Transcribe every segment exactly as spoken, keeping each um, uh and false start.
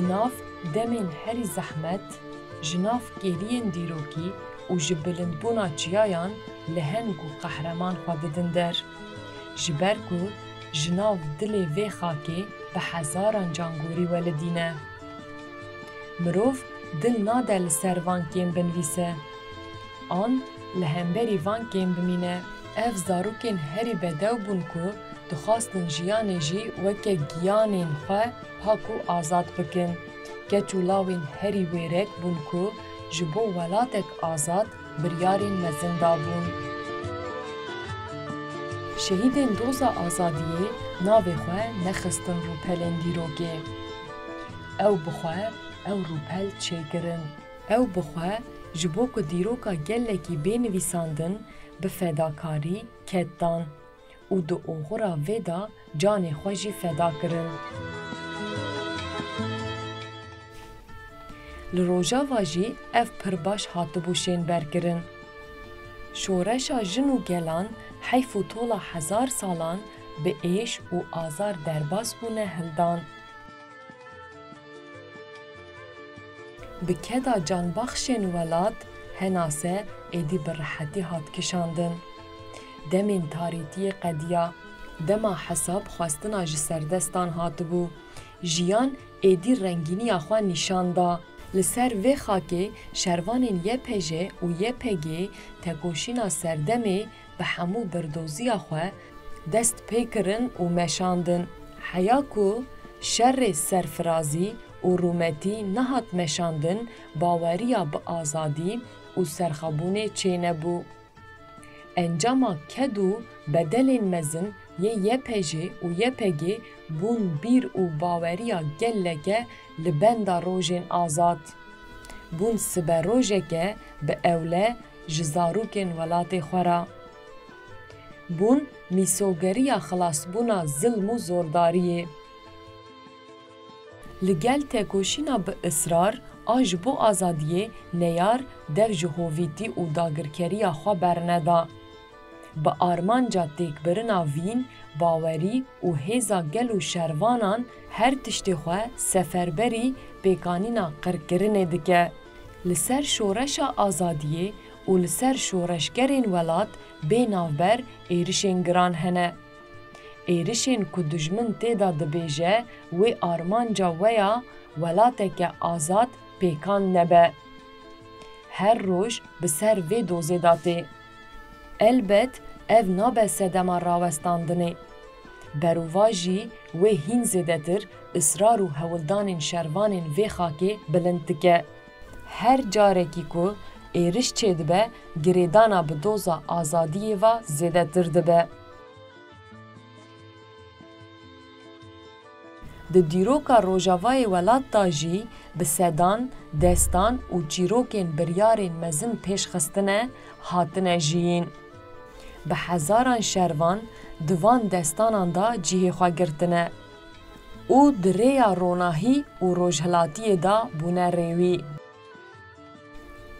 Nav demên herî zehmet, ji nav kêliyên dîrokî û ji bilindbûna çiyayan leheng û qehreman xwe didin der. Ji ber ku ji nav dilê vê xakê bi hezaran cangorî welidîne. Mirov dil nade li ser van kêm binivîse. An li hemberî van kêm bimîne. Ev zarokên herî bedew bûn ku dixwastin jiyanê jî weke giyanên xwe pak û azad bikin. Keç û lawên herî wêrek bûn ku ji bo welatek azad biryarên mezin dabûn. Şehîdên doza azadiyê navê xwe nexistin rûpelên dîrokê. Ew bi xwe ew rûpel çêkirin. Ew bi xwe ji bo ku dîroka gelekî bê nivîsandin, bi fedakarî ked dan û di oxira vê de canê xwe jî feda kirin. Li Rojava jî ev pir baş hatibû şênberkirin. Şoreşa jin û gelan heyf û tola hezar salan bi êş û azar derbas bûne hildan. Bi keda canbaxşên welat henase êdî bi rehetî hat kişandin. Demên tarîtiyê qediya. Dema hesab xwestina ji serdestan hatibû. Jiyan êdî rengîniya xwe nîşan da. Li ser vê xakê şervanên Y P J û Y P G tekoşîna serdemê bi hemû birdoziya xwe dest pê kirin û meşandin. Heya ku şerê serfirazî û rûmetî nehat meşandin, baweriya bi azadî û serxwebûnê çênebû. Encama ked û bedelên mezin yê Y P J û Y P G bûn bîr û baweriya geleke li benda rojên azad. Bûn siberojeke bi ewle ji zarokên welatê xwe re. Bûn mîsogeriya xilasbûna zilm û zordariyê. Li gel tekoşîna bi israr a ji bo azadiyê neyar dev ji hovîtî û dagirkeriya xwe berneda. Bi armanca têkbirina vîn, bawerî û hêza gel û şervanan her tiştê xwe seferberî pêkanîna qirkirinê dike. Li ser şoreşa azadiyê û li ser şoreşgerên welat bê navber êrişên giran hene. Êrişên ku dijmin tê de dibêje wê armanca we ya welateke azad pêkan nebe. Her roj bi ser vê dozê de tê. Elbet ev nabe sedema rawestandinê. Berovajî wê hîn zêdetir israr û hewldanên şervanên vê xakê bilind dike. Her carekî ku êriş çêdibe, girêdana bi doza azadiyê ve zêdetir dibe. Di dîroka Rojavayê welat de jî bi sedan destan û çîrokên biryarên mezin pêş xistine, hatine jiyîn. Bi hezaran şervan di van destanan de cihê xwe girtine û di rêya ronahî û rojhilatiyê de bûne rêwî.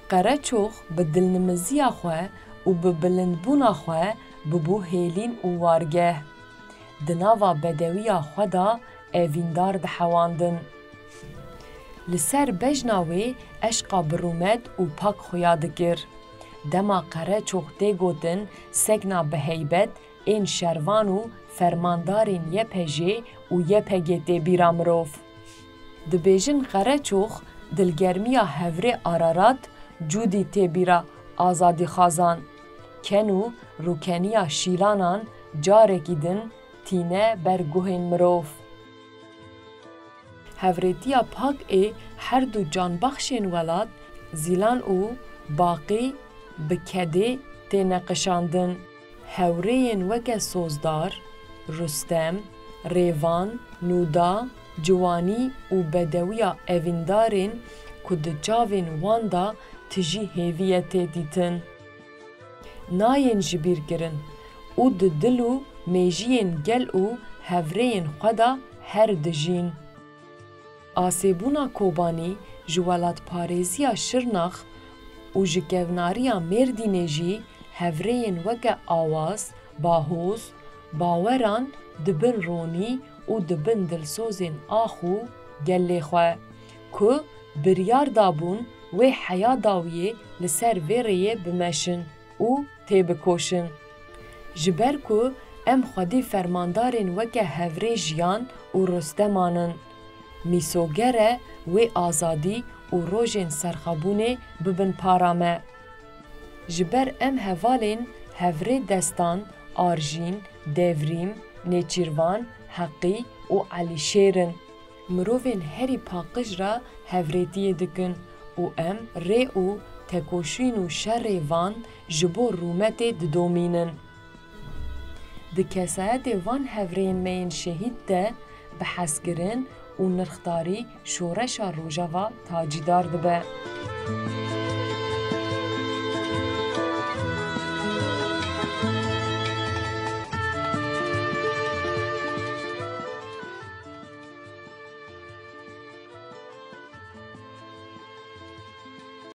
Qereçox bi dilnimiziya xwe û bi bilindbûna xwe bibû hêlîn û wargeh. Di nava bedewiya xwe de evîndar dihewandin. Li ser bejna wê eşqa bi rûmet û pak xuya dikir. Dema Qereçox tê gotin, sekna bi heybet ên şervan û fermandarên Y P J û Y P G tê bîra mirov. Dibêjin Qereçox dilgermiya hevrê Ararat cûdî tê bîra azadîxwazan. Ken û rûkeniya şîlanan carekî din tîne ber guhên mirov. Hevrêtiya pak ê her du canbaxşên welat Zîlan û Baqî bi kedê tê neqişandin. Hevrêyên weke Sozdar, Rustem, Rêvan, Nûda, Ciwanî û bedewiya evîndarên ku di çavên wan de tijî hêviye tê dîtin. Nayên ji bîr kirin û di dil û mêjiyên gel û hevrêyên xwe de her dijîn. Asêbûna Kobanî ji welatparêziya Şirnax û ji kevnariya Mêrdînê jî hevrêyên weke Awaz, Bahoz, Baweran dibin ronî û dibin dilsozên ax û gelê xwe. ku biryar dabûn wê heya dawiyê li ser vê rêyê bimeşin û têbikoşin. Ji ber ku em xwedî fermandarên weke hevrê Jiyan û Rusteman in, mîsoger e wê azadî û rojên serxabûnê bibin para me. Ji ber em hevalên hevrê Destan, Arjîn, Devrîm, Nêçîrvan, Heqî û Elîşêr in. Mirovên herî paqij re hevrêtiyê dikin û em rê û tekoşîn û şerê van ji bo rûmetê didomînin. Di kesayetê van hevrêyên me yên şehîd de bi hezkirin û nirxdarî şoreşa Rojava tacîdar dibe.